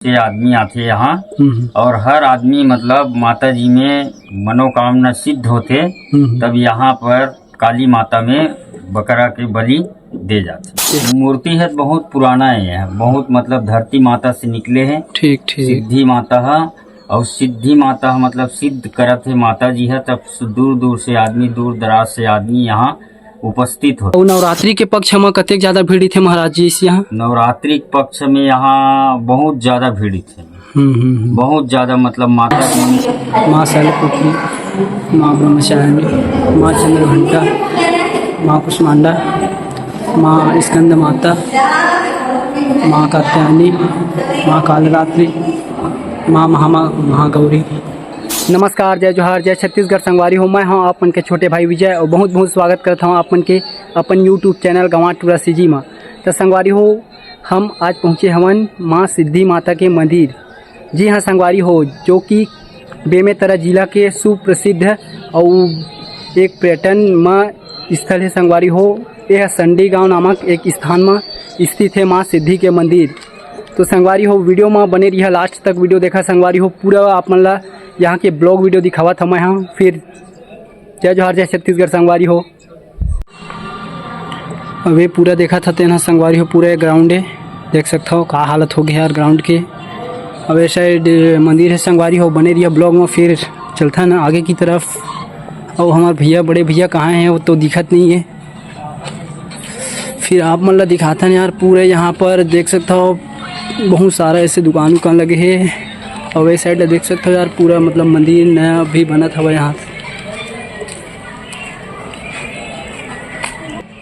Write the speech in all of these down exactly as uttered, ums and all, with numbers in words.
से आदमी आथे यहाँ। हम्म। और हर आदमी, मतलब, माता जी में मनोकामना सिद्ध होथे, हम्म। तब यहाँ पर काली माता में बकरा के बलि दे जाथे। मूर्ति है बहुत पुराना है, बहुत, मतलब, धरती माता से निकले है। ठीक, ठीक। सिद्धि माता है, और सिद्धि माता, मतलब, सिद्ध करत है माता जी है, तब दूर दूर से आदमी, दूर दराज से आदमी यहाँ उपस्थित होथे। अउ नवरात्रि के पक्ष म कतेक ज्यादा भीड़ रहिथे महाराज जी इस यहाँ? नवरात्रि के पक्ष में यहाँ बहुत ज्यादा भीड़ रहिथे। हम्म, हम्म, हम्म। बहुत ज्यादा, मतलब, माता जी। माँ शैलपुत्री, माँ ब्रह्मचारिणी, माँ चंद्रघंटा, माँ कुष्मांडा, माँ स्कंद माता, माँ कात्यायनी, माँ कालरात्रि, माँ महामा-, महागौरी। नमस्कार, जय जोहार, जय छत्तीसगढ़ संगवारी हो। मैं हूँ आप मन के छोटे भाई विजय और बहुत बहुत स्वागत करता हूँ आप मन के अपन YouTube चैनल गंवार टूरा सीजी मा। तो संगवारी हो, हम आज पहुँचे हवन माँ सिद्धि माता के मंदिर। जी हाँ संगवारी हो, जो कि बेमेतरा जिला के सुप्रसिद्ध अउ एक पर्यटन म स्थल है संगवारी हो। यह संडी गांव नामक एक स्थान म स्थित है माँ सिद्धि के मंदिर। तो संगवारी हो, वीडियो म बने रहिया, लास्ट तक वीडियो देखा संगवारी हो। पूरा आप मन ला यहाँ के ब्लॉग वीडियो दिखावत हवं मैं हाँ। फिर जय जोहार, जय छत्तीसगढ़ संगवारी हो। अब ये पूरा देखत हव तेन ह संगवारी हो, पूरा ये ग्राउंड है, देख सकत हव का हालत हो गया यार ग्राउंड के। अब ये साइड मंदिर है संगवारी हो, बने रहिया ब्लॉग में, फिर चलथन आगे की तरफ। अउ हमार भैया, बड़े भैया कहाँ हैं, वो तो दिखत नहीं है। फिर आप मन ला दिखाथन यार, पूरे यहाँ पर देख सकत हव बहुत सारा ऐसे दुकान उकान लगे हे। अउ ये साइड ला देख सकत हव यार, पूरा मतलब मंदिर नया अभी बनत हवय यहाँ।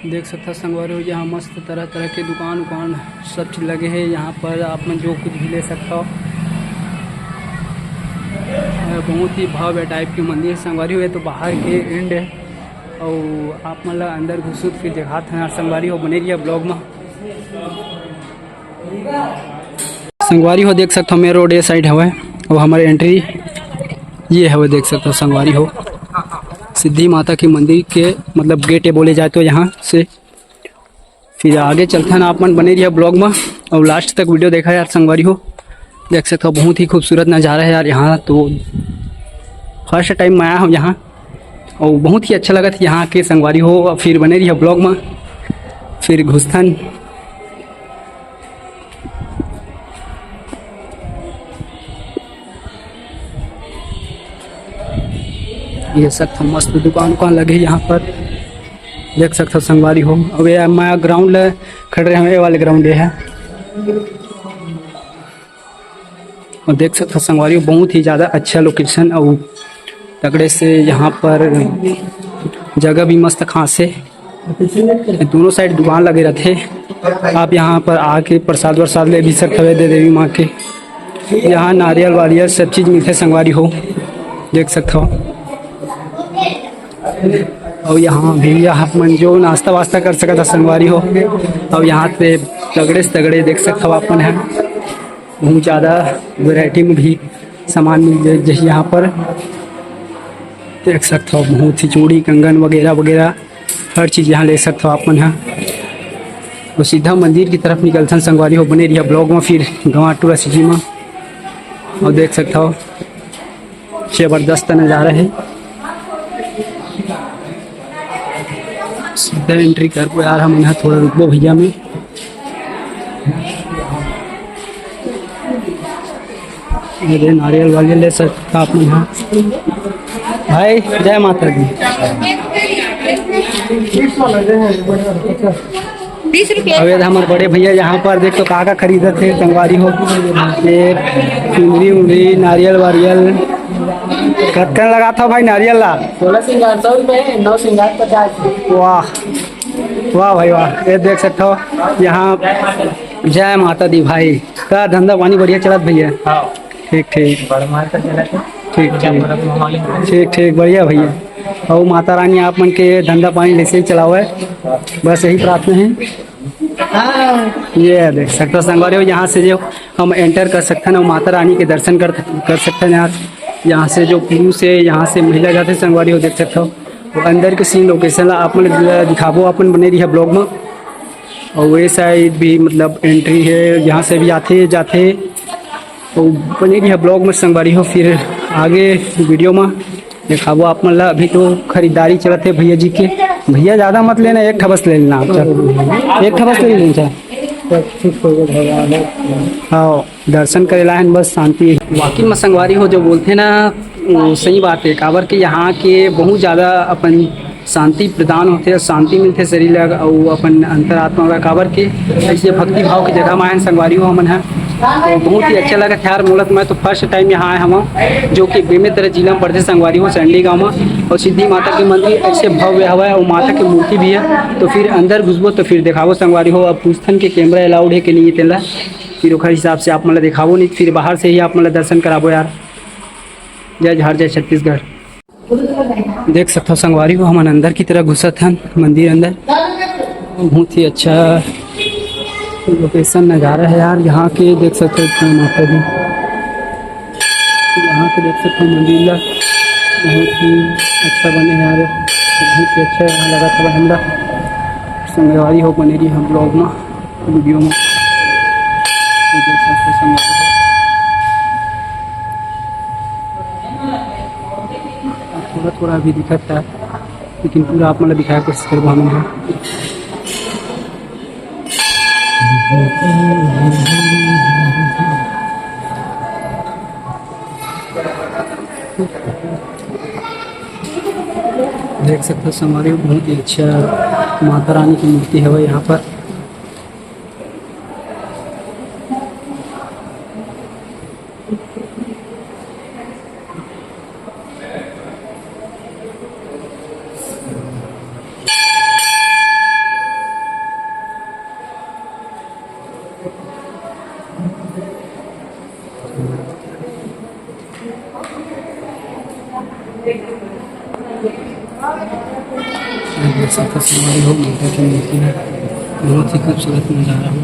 देख सकत हव संगवारी हो, यहाँ मस्त तरह तरह के दुकान उकान सब चीज लगे हे। यहाँ पर आप मन जो कुछ भी ले सकत हव। अउ बहुत ही भव्य टाइप के मंदिर संगवारी हो, ये तो बाहर के एंड है। अउ आप मन ला अंदर घुसू फिर दिखात हन यार संगवारी हो, बने रहिया ब्लॉग में। संगवारी हो देख सकत हव मेन रोड ये साइड हवय, अउ हमर एंट्री ये हवय, देख सकत हव संगवारी हो, सिद्धि माता के मंदिर के मतलब गेट ये बोले जाए तो यहाँ से। फिर आगे चलथन, आप मन बने रहिया ब्लॉग में अउ लास्ट तक वीडियो देखा यार संगवारी हो। देख सकत हव बहुत ही खूबसूरत नज़ारा है यार, यहाँ तो फर्स्ट टाइम मैं आया हूँ यहाँ। अउ बहुत ही अच्छा लगत हे यहाँ के संगवारी हो। फिर बने रहिया ब्लॉग में, फिर घुसथन। ये सब तो मस्त दुकान उकान लगे हे यहाँ पर, देख सकत हव संगवारी हो। अब ये मैं ग्राउंड ले खड़े रहे, ये वाले ग्राउंड ये है। अउ देख सकत हव संगवारी हो, बहुत ही ज़्यादा अच्छा लोकेशन अउ तगड़े से यहाँ पर जगह भी मस्त खास हे। दोनों साइड दुकान लगे रहिथे, आप यहाँ पर आके प्रसाद वरसाद ले भी सकत हव दे देवी माँ के। यहाँ नारियल वारियल सब चीज मिलथे संगवारी हो, देख सकत हव। अउ यहाँ भी आप मन जो नाश्ता वास्ता कर सकत हव संगवारी हो। अउ यहाँ पे तगड़े से तगड़े देख सकत हव आप मन ह। बहुत ज़्यादा वैरायटी में भी सामान मिल जाही यहाँ पर। देख सकत हव, बहुत ही चूड़ी, कंगन वगैरह वगैरह हर चीज़ यहाँ ले सकत हव आप मन ह। तो सीधा मंदिर की तरफ निकलथन संगवारी हो, बने रहिया ब्लॉग में, फिर गंवार टूरा सीजी में। अउ देख सकत हव, जबरदस्त नज़ारा है। सीधा एंट्री करबो यार हमन ह, थोड़ा रुकबो भैया में। ये दे नारियल वाले ले सकत हव आप मन ह। भाई जय माता दी। बीस रुपया। अब ये हमर बड़े भैया यहाँ पर देख तो का का खरीदत हे संगवारी हो, ये चुनरी उनरी, नारियल वारियल। कतकन लगात हव भाई नारियल ला? सोलह सिंगार सौ रुपए है, नौ सिंगार पचास। वाह वाह भाई वाह, ये देख सकत हव यहाँ। जय माता दी भाई, का धंधा पानी बढ़िया चलत भैया? हाँ। ठीक ठीक। बड़ मार का चलत हे। ठीक ठीक। ठीक ठीक, बढ़िया भैया। अउ माता रानी आप मन के धंधा पानी जैसे ही चलावे, बस यही प्रार्थना है। ये देख सकत हव संगवारी हो, यहाँ से जो हम एंटर कर सकथन अउ माता रानी के दर्शन कर, कर सकथन यार। यहाँ से जो पुरुष है, यहाँ से महिला जाथे संगवारी हो, देख सकत हव। अउ अंदर के सीन लोकेशन ला आप मन ला दिखाबो, आप मन बने रहिया ब्लॉग में। अउ ये साइड भी मतलब एंट्री है, यहाँ से भी आथे जाथे। तो बने रहिहा blog में संगवारी हो, फिर आगे video में देखाबो आप मन ला। अभी तो खरीदारी चलत हे भैया जी के। भैया ज्यादा मत लेना, एक ठा बस ले लेना। अच्छा, एक ठा बस ले लेना। अच्छा, हाँ, दर्शन करे ला हन बस, शांति। वाकई में संगवारी हो, जो बोलथे ना, वो सही बात है। काबर के यहाँ के बहुत ज्यादा अपन शांति प्रदान होथे, शांति मिलथे शरीर ला अउ अपन अंतरात्मा ला। काबर के ऐसे भक्ति भाव के जगह में आए हन संगवारी हो हमन ह, तो बहुत ही अच्छा लगत हे यार। मोला तो, मैं तो first time यहाँ आए हवं, जो कि बेमेतरा जिला में पड़थे संगवारी हो, संडी गाँव में। और सिद्धि माता के मंदिर ऐसे भव्य हवय और माता के मूर्ति भी है। तो फिर अंदर घुसबो तो फिर देखाबो संगवारी हो। अब पूछथन के camera allowed है कि नहीं है तेला, फिर ओखर हिसाब से आप मन ला देखाबो, नहीं फिर बाहर से ही आप मन ला दर्शन कराबो यार। जय झार, जय छत्तीसगढ़। देख सकथव संगवारी हो, हमन अंदर की तरफ घुसत हन मंदिर अंदर। बहुत ही अच्छा location नज़ारा है यार यहाँ के। देख सकथव माता जी, यहाँ के देख सकथव मंदिर ला, बहुत ही अच्छा बने है यार, बहुत ही अच्छा लगत हवय हमला। संगवारी हो, बने रही हम blog में, video में। तो देख सकथव संगवारी हो, थोड़ा थोड़ा अभी दिखत है, लेकिन पूरा आप मन ला दिखाए के कोशिश करबो हमन ह। देख सकथव संगवारी हो, बहुत ही अच्छा माता रानी की मूर्ति हवय यहाँ पर। देख सकथव संगवारी हो, माता के मूर्ति है, बहुत ही खूबसूरत नज़ारा हो।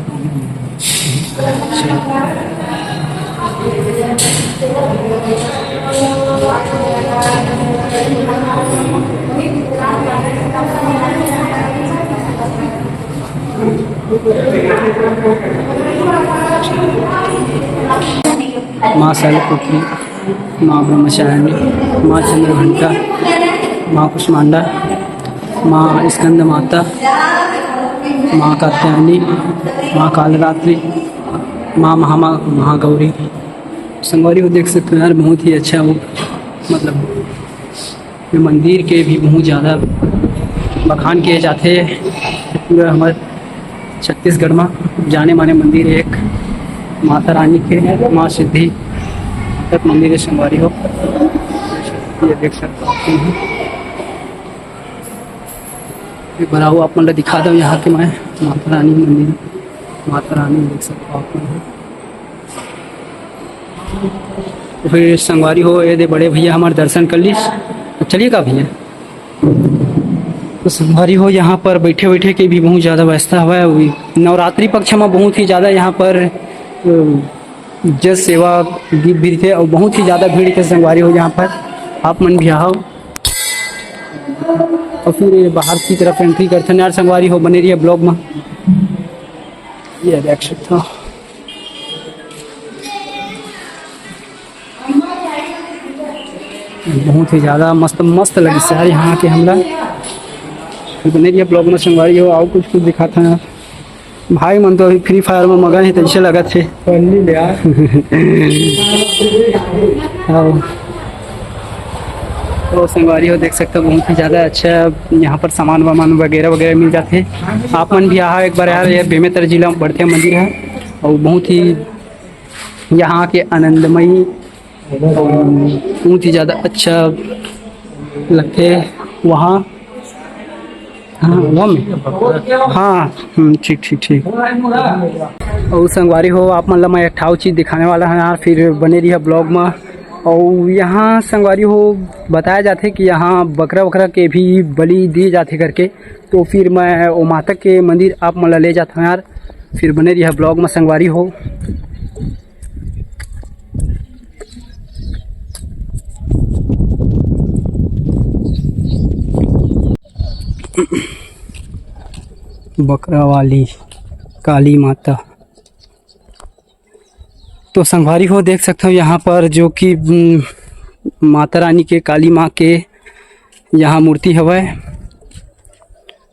माँ शैलपुत्री, माँ ब्रह्मचारिणी, माँ चंद्रघंटा, माँ कुष्मांडा, माँ स्कंद माता, माँ कात्यायनी, माँ कालरात्रि, माँ महामा महागौरी। संगवारी हो, देख सकथव यार, बहुत ही अच्छा वो, मतलब, ये मंदिर के भी बहुत ज़्यादा बखान किए जाथे। पूरा हमर छत्तीसगढ़ में जाने माने मंदिर है एक, माता रानी के, माँ सिद्धि तक मंदिर है संगवारी हो। ये देख सकथव आप मन। एक बार आओ, आप मन ला दिखा दो यहाँ के मैं माता रानी मंदिर, माता रानी देख सकथव आप मन। तो फिर संगवारी हो, ये दे बड़े भैया हमारे दर्शन कर लीस। तो चलिए का भैया, तो संगवारी हो, यहाँ पर बैठे बैठे के भी बहुत ज़्यादा व्यवस्था हवय। अउ नवरात्रि पक्ष में बहुत ही ज़्यादा यहाँ पर, अ, जस सेवा गीत भी थे और बहुत ही ज़्यादा भीड़ थे संगवारी हो यहाँ पर। आप मन भी आओ और फिर ये बाहर की तरफ entry करथन यार संगवारी हो, बने रहिए blog में। ये देख सकथव। बहुत ही ज़्यादा मस्त, मस्त लगिस यार यहाँ के हमला। बने रहिए blog में संगवारी हो, अउ कुछ कुछ दिखाथन यार। भाई मन तो अभी Free Fire में मगन हे, तइसे लगत हे। पन्नी ले यार। हाँ। तो संगवारी हो, देख सकथव, बहुत ही ज़्यादा अच्छा यहाँ पर सामान वामान वगैरह वगैरह मिल जाथे। आप मन भी आहा एक बार यार, ये बेमेतरा जिला में बढ़िया मंदिर है और बहुत ही यहाँ के आनंदमयी, बहुत ही ज़्यादा अच्छा लगथे वहाँ। हाँ, वहाँ में। हाँ, हम्म, ठीक, ठीक, ठीक। और संगवारी हो, आप मन ला मैं एक ठाव चीज दिखाने वाला हूँ यार, फिर बने रहिए blog में। और यहाँ संगवारी हो, बताया जाथे कि यहाँ बकरा वकरा के भी बलि दिए जाथे करके, तो फिर मैं वो माता के मंदिर आप मन ला ले जाता हूँ यार। फिर बने रहिए blog में संगवारी हो। बकरा वाली काली माता। तो संगवारी हो, देख सकथव यहाँ पर जो कि, उम, माता रानी के, काली माँ के यहाँ मूर्ति हवय,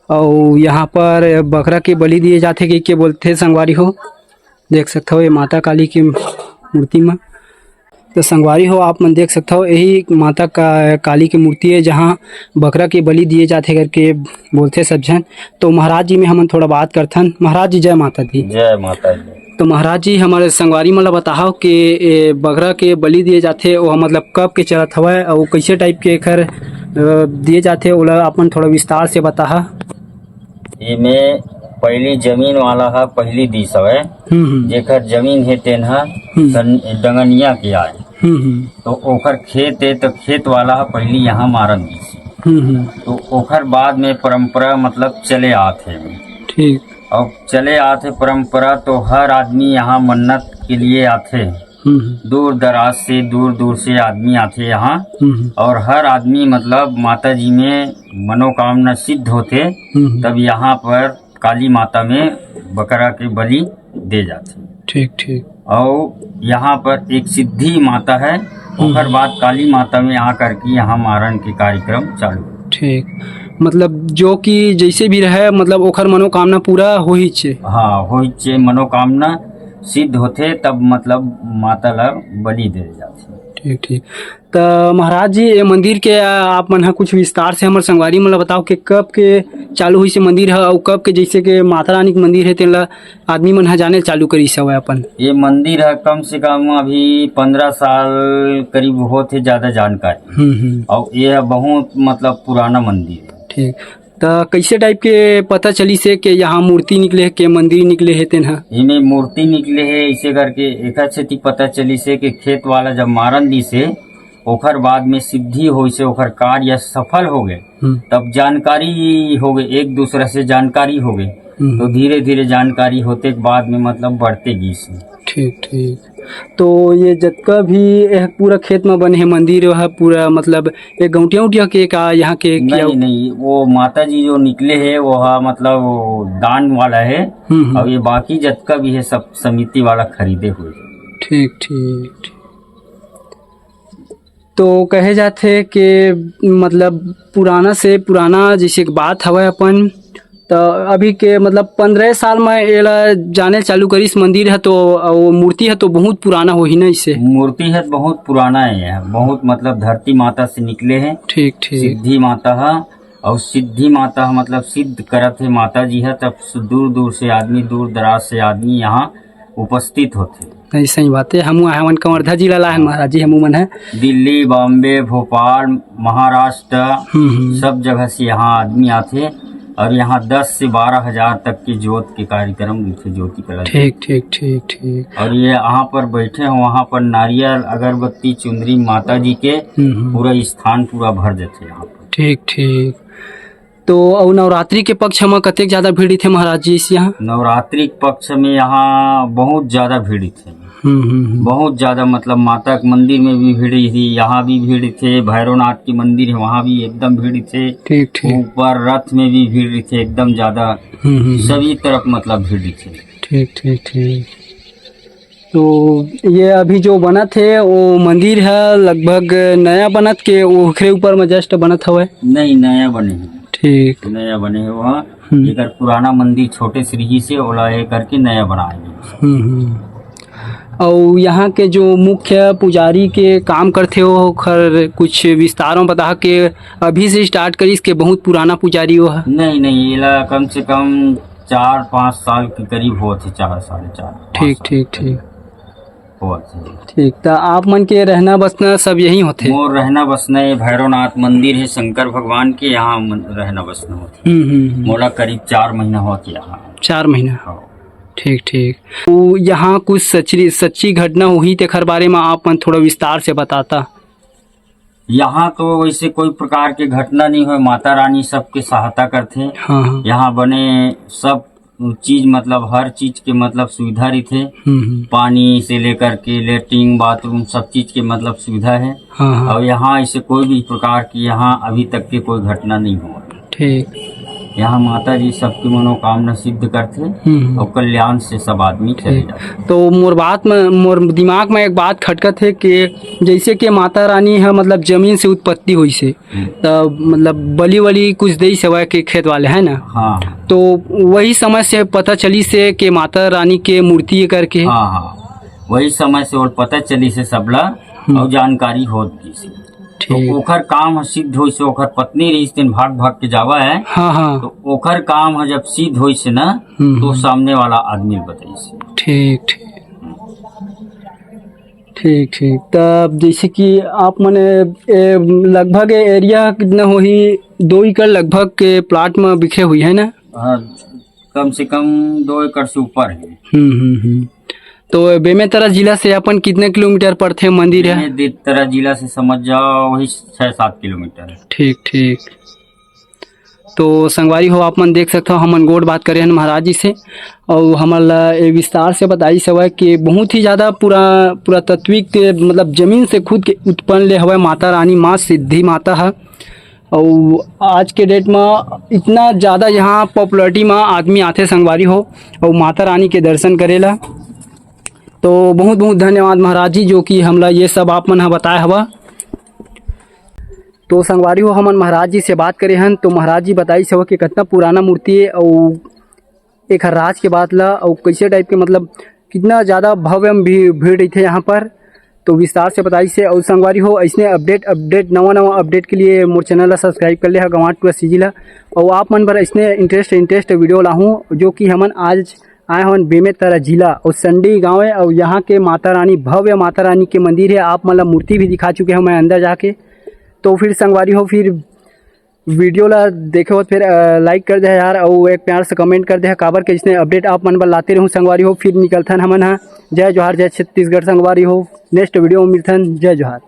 अउ यहाँ पर बकरा के बलि दिए जाथे कहिके बोलथे संगवारी हो। देख सकथव ये माता काली के मूर्ति म। तो संगवारी हो, आप मन देख सकथव, यही माता का, काली के मूर्ति है, जहाँ बकरा के बलि दिए जाथे करके बोलथे सब झन। तो महाराज जी में हमन थोड़ा बात करथन। महाराज जी, जय माता दी। जय माता दी। तो महाराज जी, हमारे संगवारी मन ला बताहव कि ए बकरा के बलि दिए जाथे, वो मतलब कब के चलत हवय, अउ कैसे टाइप के एखर, अ, दिए जाथे, ओला अपन थोड़ा विस्तार से बताहा। एमे पहिली जमीन वाला ह पहिली दिस हवय, हम्म, हम्म। जेकर जमीन हे तेन ह हम्म। सन-, डंगनिया के आय। हम्म, हम्म। तो ओकर खेत हे, तो खेत वाला ह पहिली यहाँ मारन दिस। हम्म, हम्म। तो ओकर बाद में परंपरा मतलब चले आत हे। ठीक। अउ चले आत हे परंपरा, तो हर आदमी यहाँ मन्नत के लिए आथे। हम्म, हम्म। दूर दराज से, दूर दूर से आदमी आथे यहाँ। हम्म, हम्म। और हर आदमी मतलब माता जी में मनोकामना सिद्ध होथे, हम्म, हम्म। तब यहाँ पर काली माता में बकरा के बलि दे जाथे। ठीक, ठीक। अउ यहाँ पर एक सिद्धि माता है, हम्म। ओकर बाद काली माता में आ करके यहाँ मारन के कार्यक्रम चालू। ठीक, मतलब जो कि जैसे भी रहे, मतलब ओखर मनोकामना पूरा होही छे। हाँ, होही छे, मनोकामना सिद्ध होथे, तब मतलब माता ला बलि दे जाथे। ठीक, ठीक। त महाराज जी, ये मंदिर के, आ, आप मन ह कुछ विस्तार से हमर संगवारी मन ला बताओ कि कब के चालू होइस ये मंदिर ह, अउ कब के जैसे के माता रानी के मंदिर हे, तेन ला आदमी मन ह जाने चालू करिस हवय अपन? ये मंदिर ह कम से कम अभी पंद्रह साल करीब होत हे, ज्यादा जानकारी। हम्म, हम्म। अउ ये ह बहुत मतलब पुराना मंदिर हे। ठीक। त कैसे टाइप के पता चलिस हे कि यहाँ मूर्ति निकले हे, के मंदिर निकले हे तेन ह? एमे मूर्ति निकले हे, ऐसे करके एकर सेती पता चलिस हे कि खेत वाला जब मारन दिस हे, ओखर बाद में सिद्धि होइस हे, ओखर कार्य सफल हो गए, हम्म। तब जानकारी हो गए, एक दूसरा से जानकारी हो गए। हम्म। तो धीरे धीरे जानकारी होते के बाद में मतलब बढ़ते गिस हे। ठीक, ठीक। तो ये जतका भी यह पूरा खेत में बने हे मंदिर, वह पूरा मतलब एक गौंटिया उटिया के का यहाँ के किया? नहीं, नहीं, वो माता जी जो निकले हे, वो हा मतलब वो दान वाला हे। हम्म, हम्म। और ये बाकी जतका भी हे, सब समिति वाला खरीदे हुए। ठीक, ठीक, ठीक। तो कहे जाथे कि मतलब पुराना से पुराना जैसे एक बात हवय अपन, त अभी के मतलब पंद्रह साल में एला जाने चालू करिस मंदिर ह, तो वो मूर्ति ह तो बहुत पुराना होही ना इसे? मूर्ति ह बहुत पुराना हे, बहुत मतलब धरती माता से निकले हे। ठीक, ठीक। सिद्धि माता ह, और सिद्धि माता ह मतलब सिद्ध करत हे माता जी ह, तब दूर दूर से आदमी, दूर दराज से आदमी यहाँ उपस्थित होथे। नहीं, सही बात है। हमू हमन कवर्धा जिला ला हन महाराज जी, हमू मन है। दिल्ली, बॉम्बे, भोपाल, महाराष्ट्र, हम्म, हम्म। सब जगह से यहाँ आदमी आथे और यहाँ दस से बारह हजार तक के जोत के कार्यक्रम होथे, ज्योति कला। ठीक, ठीक, ठीक, ठीक। और ये यहाँ पर बैठे हैं, वहाँ पर नारियल, अगरबत्ती, चुंदरी माता जी के हम्म, हम्म। पूरा स्थान पूरा भर जाथे यहाँ पर। ठीक, ठीक। तो अउ नवरात्रि के पक्ष म कतेक ज्यादा भीड़ रहिथे महाराज जी इस यहाँ? नवरात्रि के पक्ष में यहाँ बहुत ज्यादा भीड़ रहिथे। हम्म, हम्म, हम्म। बहुत ज्यादा, मतलब माता के मंदिर में भी भीड़ रहिथे, यहाँ भी भीड़ रहिथे, भैरवनाथ के मंदिर है वहाँ भी एकदम भीड़ रहिथे। ठीक, ठीक। ऊपर रथ में भी भीड़ रहिथे एकदम ज्यादा। हम्म, हम्म, हम्म। सभी तरफ मतलब भीड़ रहिथे। ठीक, ठीक, ठीक। तो ये अभी जो बनत हे, वो मंदिर ह लगभग नया बनत के, ओखरे ऊपर में just बनत हवय? नहीं, नया बने हे। ठीक। नया बने हे वहाँ। हम्म। एकर पुराना मंदिर छोटे से रहिस हे, ओला ये करके नया बनाए हे। हम्म, हम्म। अउ यहाँ के जो मुख्य पुजारी के काम करथे, ओखर कुछ विस्तार में बता के अभी से start करिस के बहुत पुराना पुजारी वो ह? नहीं, नहीं, एला कम से कम चार पाँच साल के करीब होत हे, चार, साढ़े चार, पाँच ठीक, साल ठीक, के करीब ठीक। होत हे। ठीक, त आप मन के रहना बसना सब यहीं होथे? मोर रहना बसना ये भैरवनाथ मंदिर हे शंकर भगवान के, यहाँ मन-, रहना बसना होथे। हम्म, हम्म, हम्म। मोला करीब चार महीना होत हे यहाँ। चार महीना? हाँ। ठीक, ठीक। तो यहाँ कुछ सच्ची, सच्ची घटना होही तेखर बारे में आप मन थोड़ा विस्तार से बताता। यहाँ तो वैसे कोई प्रकार के घटना नहीं होय, माता रानी सबके सहायता करथे। हाँ, हाँ। यहाँ बने सब चीज, मतलब हर चीज के मतलब सुविधा रहिथे। हम्म, हम्म। पानी से लेकर के लेटरिन, बाथरूम, सब चीज के मतलब सुविधा है। हाँ, हाँ। और यहाँ ऐसे कोई भी प्रकार की यहाँ अभी तक के कोई घटना नहीं हुआ। ठीक। यहाँ माता जी सबकी मनोकामना सिद्ध करथे हम्म। और कल्याण से सब आदमी चले जाथे। तो मोर बात में, मोर दिमाग में एक बात खटकत हे कि जैसे कि माता रानी ह, मतलब, जमीन से उत्पत्ति होइस हे, हम्म। त, मतलब, बलि वलि कुछ देइस हवय के खेत वाले, है ना? हाँ। तो वही समय से पता चलिस हे कि माता रानी के मूर्ति हे करके। हाँ, हाँ, वही समय से ओला पता चलिस हे सबला, हम्म। और जानकारी होत गिस हे। ठीक। तो ओखर काम ह सिद्ध होइस हे, ओखर पत्नी रहिस तेन भाग भाग के जावा है। हाँ, हाँ। तो ओखर काम ह जब सिद्ध होइस हे ना, हम्म, तो हम्म। सामने वाला आदमी ल बताइस हे। ठीक, ठीक। ठीक, ठीक। तब जैसे कि आप मने, ए, लगभग ये एरिया कितना होही, दो एकड़ लगभग के प्लाट में बिखरे हुई है ना? हाँ, कम से कम दो एकड़ से ऊपर है। हम्म, हम्म, हम्म। तो बेमेतरा जिला से अपन कितने किलोमीटर पड़थे मंदिर है? बेमेतरा जिला से समझ जाओ, वही छः सात किलोमीटर है। ठीक, ठीक। तो संगवारी हो, आप मन देख सकथव, हमन गोठ बात करे हन महाराज जी से, अउ हमन ला ये विस्तार से बताइस हवय कि बहुत ही ज़्यादा पूरा, पुरातात्विक, मतलब, जमीन से खुद के उत्पन्न ले हवय माता रानी, माँ सिद्धि माता ह। अउ आज के डेट म इतना ज़्यादा यहाँ पॉपुलरिटी म आदमी आथे संगवारी हो, अउ माता रानी के दर्शन करे ला। तो बहुत बहुत धन्यवाद महाराज जी, जो कि हमला ये सब आप मन ह बताए हवा। तो संगवारी हो, हमन महाराज जी से बात करे हन, तो महाराज जी बताइस हवय कि कितना पुराना मूर्ति हे, अउ एखर राज के बात ला, अउ कैसे टाइप के, मतलब, कितना ज़्यादा भव्य भी भीड़ रहिथे यहाँ पर। तो विस्तार से बताइस हे। अउ संगवारी हो, ऐसने अपडेट, अपडेट, नवा नवा अपडेट के लिए मोर चैनल ला सब्सक्राइब कर ले हा, गंवार टू सीजी ला। अउ आप मन बर ऐसने इंटरेस्ट, इंटरेस्ट वीडियो लाहूँ, जो कि हमन आज आए हवन बेमेतरा जिला अउ संडी गाँव हे, अउ यहाँ के माता रानी, भव्य माता रानी के मंदिर हे। आप मन ला मूर्ति भी दिखा चुके हूँ मैं अंदर जाके। तो फिर संगवारी हो, फिर वीडियो ला देखे हो, फिर, अ, लाइक कर दे यार, अउ एक प्यार से कमेंट कर दे, काबर के इसने अपडेट आप मन बर लाते रहूँ संगवारी हो। फिर निकलथन हमन हा। जय जोहार, जय छत्तीसगढ़ संगवारी हो, नेक्स्ट वीडियो में मिलथन। जय जोहार।